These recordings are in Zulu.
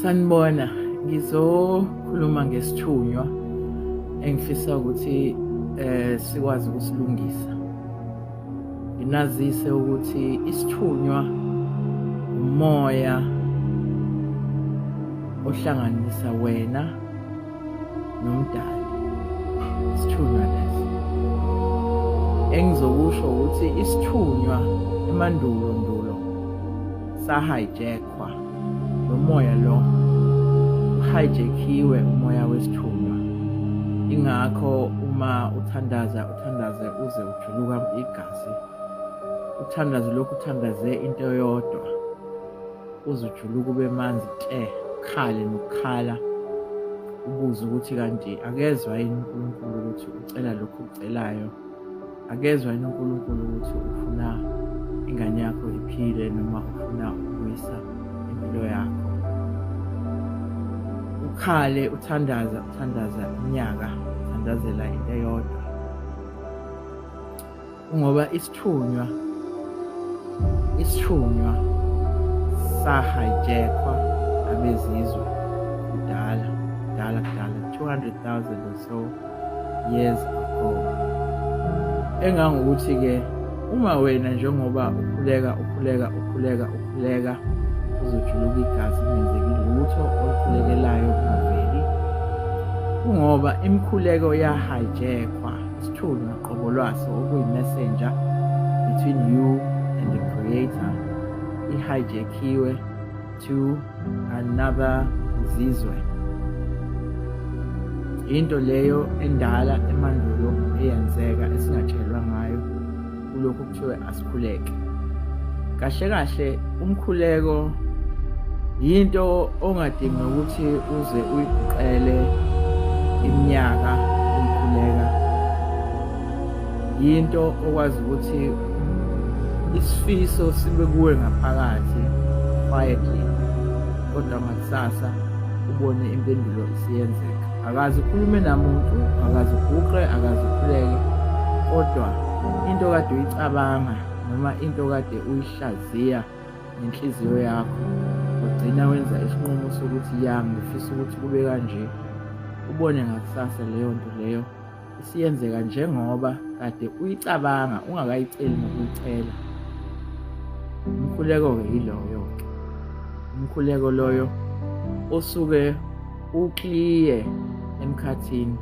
Sanibona, ngizokhuluma ngesithunywa engifisa ukuthi sikwazi ukusilungisa. Nginazise ukuthi isithunywa umoya ohlanganisa wena nomdali. Isithunywa leso. Engizokusho ukuthi isithunywa emandulo ndulo sahijackwa lo moya lo uhijackiwe umoya wesithunywa. Ingakho uma uthandaza uthandaze uze ujuluka igazi, uthandaze lokhu uthandaze into eyodwa uze ujuluka ube manzi te, ukhale nokukhala, ubuze ukuthi kanti akezwa yini uNkulunkulu ukuthi ucela lokhu ukucelayo, akezwa yini uNkulunkulu ukuthi ufuna ingane yakho iphile noma ufuna ukubuyisa impilo yakho. Ukhale uthandaza uthandaza iminyaka uthandazela into eyodwa, ngoba isithunywa sahijackwa abezizwe kudala kudala kudala, 200,000 or so years ago. Engangokuthi-ke uma wena njengoba ukhuleka ukhuleka ukhuleka ukhuleka uzojuluka igazi kungenzeki lutho olukhulekelayo kungaveli, kungoba imikhuleko yahijackwa isithunywa qobo lwaso okuyi-messenger between you and the creator, ihijackiwe to another zizwe. Into leyo endala emandulo eyenzeka esingatshelwa ngayo kulokhu kuthiwe asikhuleke. Kahle kahle umkhuleko yinto ongadingi ukuthi uze uyiguqele iminyaka uyikhuleka, yinto okwazi ukuthi isifiso sibe kuwe ngaphakathi quietly, kodwa ngakusasa ubone impendulo isiyenzeka. Akaze ukhulume namuntu, akaze uguqe, akaze ukhuleke, kodwa into kade uyicabanga noma into kade uyihlaziya ngenhliziyo yakho, ugcina wenza isinqumo sokuthi ya, ngifisa ukuthi kube kanje, ubone ngakusasa leyo nto leyo isiyenzeka njengoba kade uyicabanga ungakayiceli nokuyicela. Umkhuleko-ke yiloyo-ke, umkhuleko loyo osuke ukliye emkhathini.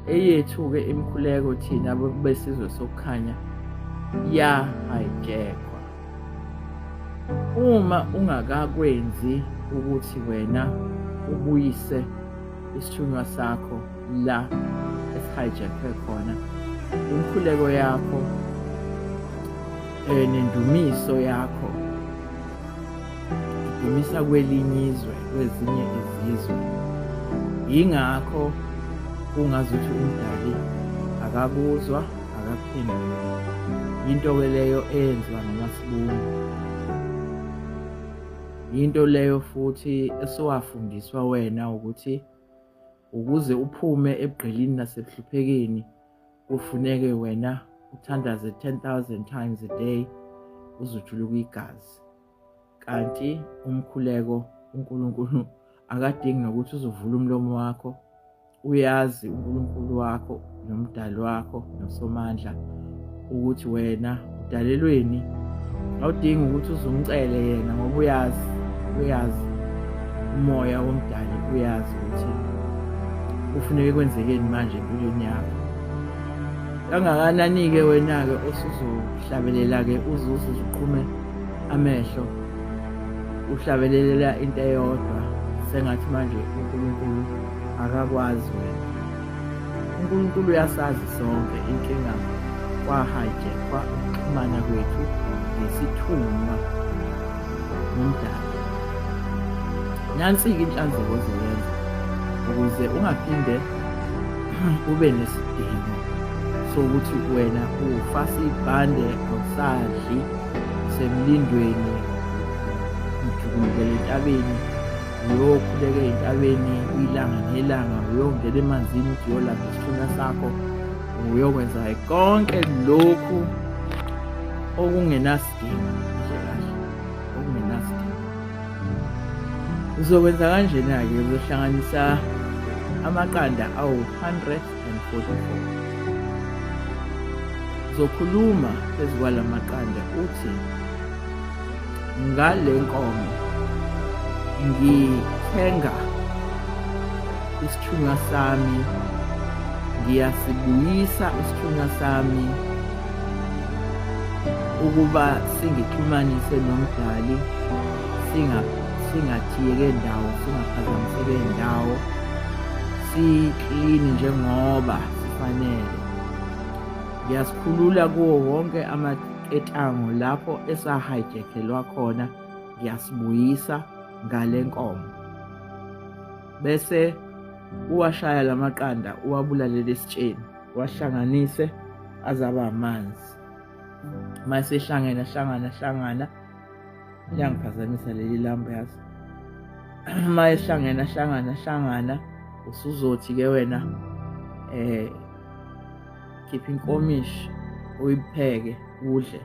Eyethu-ke imikhuleko thina besizwe sokukhanya yahijackwa. Uma ungakakwenzi ukuthi wena ubuyise isithunywa sakho la esihijackwe khona, imikhuleko yakho nendumiso yakho idumisa kwelinye izwe, kwezinye izizwe. Yingakho kungazuthi umdali akakuzwa, akakuphenduli. Yinto-ke leyo eyenziwa ngamasibungu, yinto leyo futhi esowafundiswa wena ukuthi ukuze uphume ebugqilini nasekuhluphekeni kufuneke wena uthandaze 10,000 times a day uzujuluka igazi. Kanti umkhuleko uNkulunkulu akadingi nokuthi uzovula umlomo wakho, uyazi uNkulunkulu wakho nomdali wakho noSomandla ukuthi wena udalelweni. Awudingi ukuthi uzumcele yena ngoba uyazi, uyazi umoya womdali, uyazi ukuthi kufuneke kwenzekeni manje empilweni yakho. Kangakanani-ke wena-ke osuzohlabelela-ke uze uzuqhume amehlo uhlabelelela into eyodwa sengathi manje uNkulunkulu akakwazi wena. uNkulunkulu uyasazi sonke, inkinga kwahijackwa ukuxhumana kwethu ngesithunywa nomdali. Nansi-ke inhlanzeko ozoyenza ukuze ungaphinde ube nesidingo sokuthi wena ufase ibhande awusadli, usemlindweni, ujukulukela entabeni, uyokhuleka ey'ntabeni ilanga nelanga, uyongena emanzini uthi uyolanda isithunywa sakho, uyokwenza konke lokhu okungenasidingo, kahle kahle okungenasidingo. Uzokwenza kanjena-ke, uzohlanganisa amaqanda awu-144. Uzokhuluma phezu kwala maqanda uthi, ngale nkomo ngithenga isithunywa sami, ngiyasibuyisa isithunywa sami ukuba singixhumanise noMdali, singathiyeke ndawo, singaphazamiseke ndawo, siklini njengoba sifanele. Ngiyasikhulula kuwo wonke amaketango lapho esahijackelwa khona, ngiyasibuyisa ngale nkomo. Bese uwashaya lamaqanda uwabulalele esitsheni, uwahlanganise azaba amanzi. Uma esehlangene ahlangana ahlangana, liyangiphazamisa leli lambu yazi. Uma ehlangene ahlangana ahlangana, usuzothi-ke wena khipha inkomishi uyipheke udle,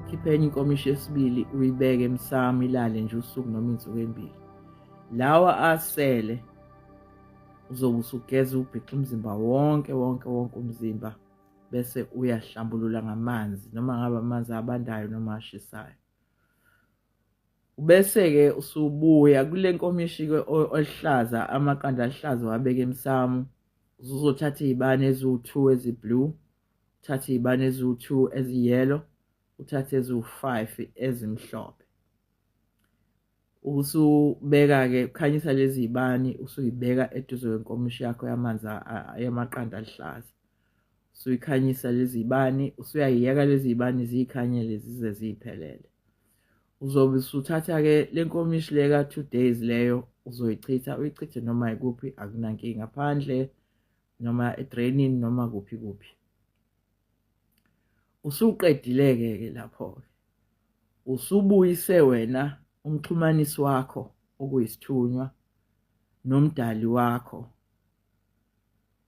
khipha enye inkomishi yesibili uyibeke emsamo ilale nje usuku noma iy'nsuku ey'mbili. Lawa asele uzobe usugeza ubhixa umzimba wonke wonke wonke umzimba, bese uyahlambulula ngamanzi, noma ngabe amanzi abandayo noma ashisayo. Ubese-ke usubuya kule nkomishi-ke olihlaza, amaqanda alihlaza wabeka emsamo. Uzothatha iy'bani eziwu-2 ezi-blue, uthathe iy'bani eziwu-2 ezi-yellow, uthathe eziwu-5 ezimhlophe. Usubeka-ke, ukhanyisa lezi y'bani, usuyibeka eduze kwenkomishi yakho yamanzi yamaqanda alihlaza. Usuyikhanyisa lezi y'bani, usuyayiyeka lezi y'bani ziyikhanyele zize ziyiphelele. Uzobe usuthatha-ke le nkomishi le ka-2 days leyo, uzoyichitha, uyichithe noma yikuphi, akunankinga, phandle noma edrainini noma kuphi kuphi. Usuqedile-ke ke lapho-ke, usubuyise wena umxhumanisi wakho okuyisithunywa nomdali wakho.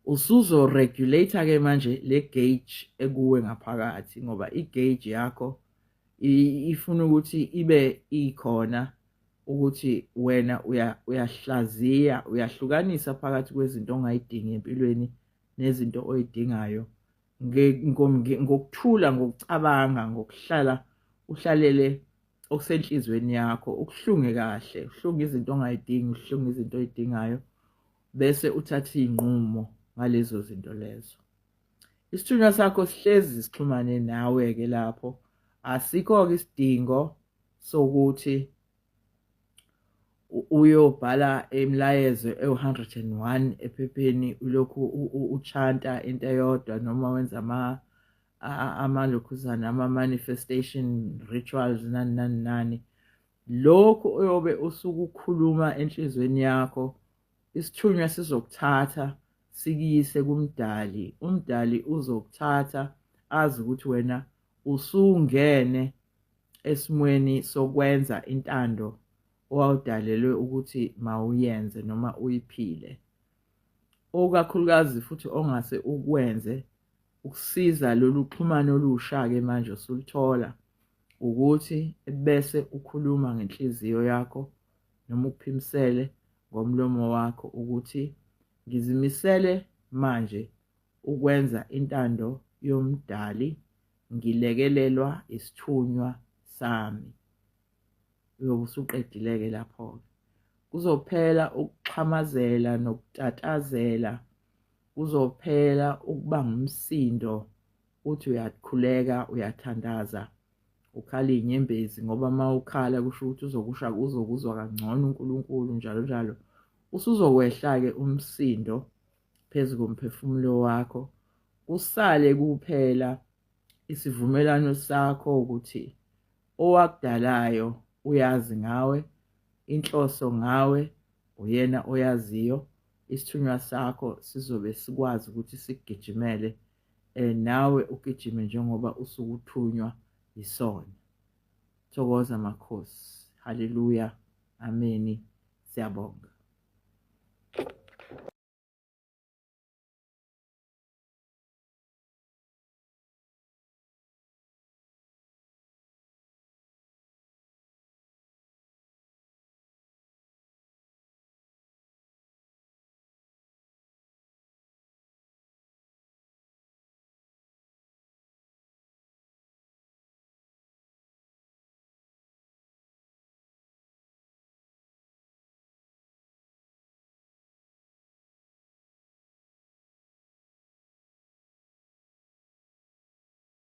Usuzoregulate-ke manje le gauge ekuwe ngaphakathi, ngoba i-gauge yakho ifuna ukuthi ibe ikhona ukuthi wena uyahlaziya, uyahlukanisa phakathi kwezinto ongayidingi empilweni nezinto oyidingayo ngokuthula, ngokucabanga, ngokuhlala uhlalele okusenhlizweni yakho, ukuhlunge kahle, uhlunge izinto ongayidingi, uhlunge izinto oyidingayo, bese uthatha iy'nqumo ngalezo zinto lezo. Isithunywa sakho sihlezi sixhumane nawe-ke lapho. Asikho-ke isidingo sokuthi uyobhala imilayezo ewu-101 ephepheni ulokhu uchanta into eyodwa noma wenza amalokhuzana ama-manifestation rituals nani nani nani. Lokhu oyobe usukukhuluma enhlizweni yakho, isithunywa sizokuthatha sikuyise kuMdali. UMdali uzokuthatha azi ukuthi wena usungene esimweni sokwenza intando owawudalelwe ukuthi mawuyenze noma uyiphile. Okakhulukazi futhi ongase ukwenze ukusiza lolu xhumano olusha-ke manje osuluthola, ukuthi bese ukhuluma ngenhliziyo yakho noma ukuphimisele ngomlomo wakho ukuthi ngizimisele manje ukwenza intando yoMdali, ngilekelelwa isithunywa sami. Uyobe usuqedile-ke lapho-ke. Kuzophela ukuxhamazela nokutatazela, kuzophela ukuba ngumsindo, uthi uyakhuleka, uyathandaza, ukhala iy'nyembezi, ngoba uma ukhala kusho ukuthi uzokusha, uzokuzwa kangcono uNkulunkulu, njalo njalo. Usuzokwehla-ke umsindo phezu komphefumulo wakho, kusale kuphela isivumelwano sakho ukuthi owakudalayo uyazi ngawe, inhloso ngawe uyena oyaziyo, isithunywa sakho sizobe sikwazi ukuthi sikugijimele, nawe ugijime njengoba usukuthunywa yisona. Thokoza makhosi. Haleluya. Ameni. Siyabonga.